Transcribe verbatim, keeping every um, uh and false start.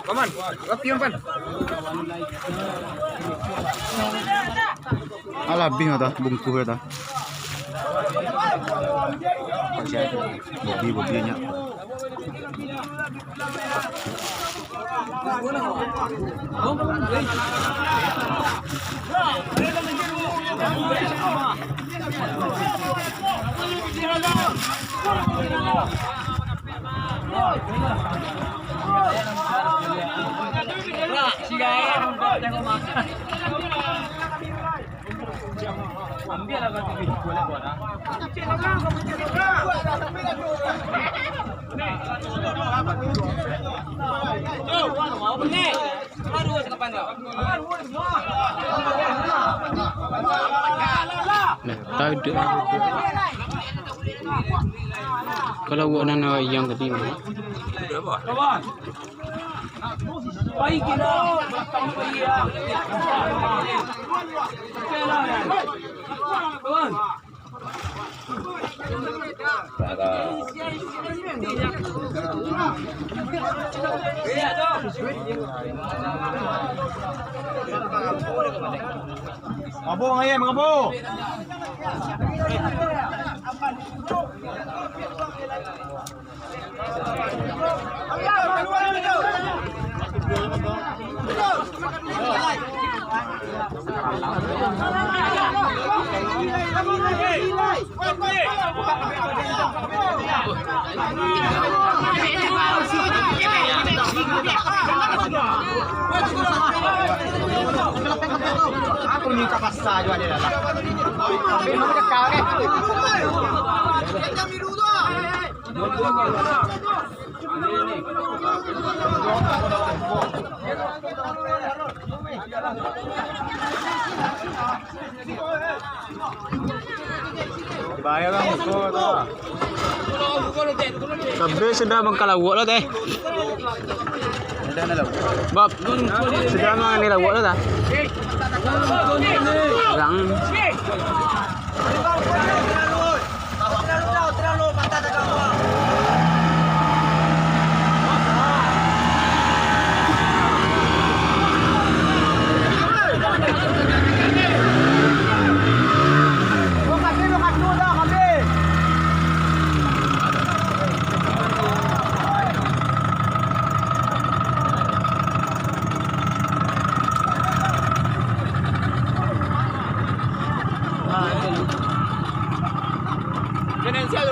Paman, rapi, Paman. Alah, habis dah, bungkuh dah. Bobi, bobi nyak. Nah, tahu dek. Kalau awak nan yang tadi mah. Mangabo, ayam, mangabo. Aku ni kapasa juo ado lah. Tapi mau cakap, eh. Dibayar kan, muko tu. Tapi sudah mangkalawak lah, teh. Bab, sudah mangani lawak lah, tah? Urang.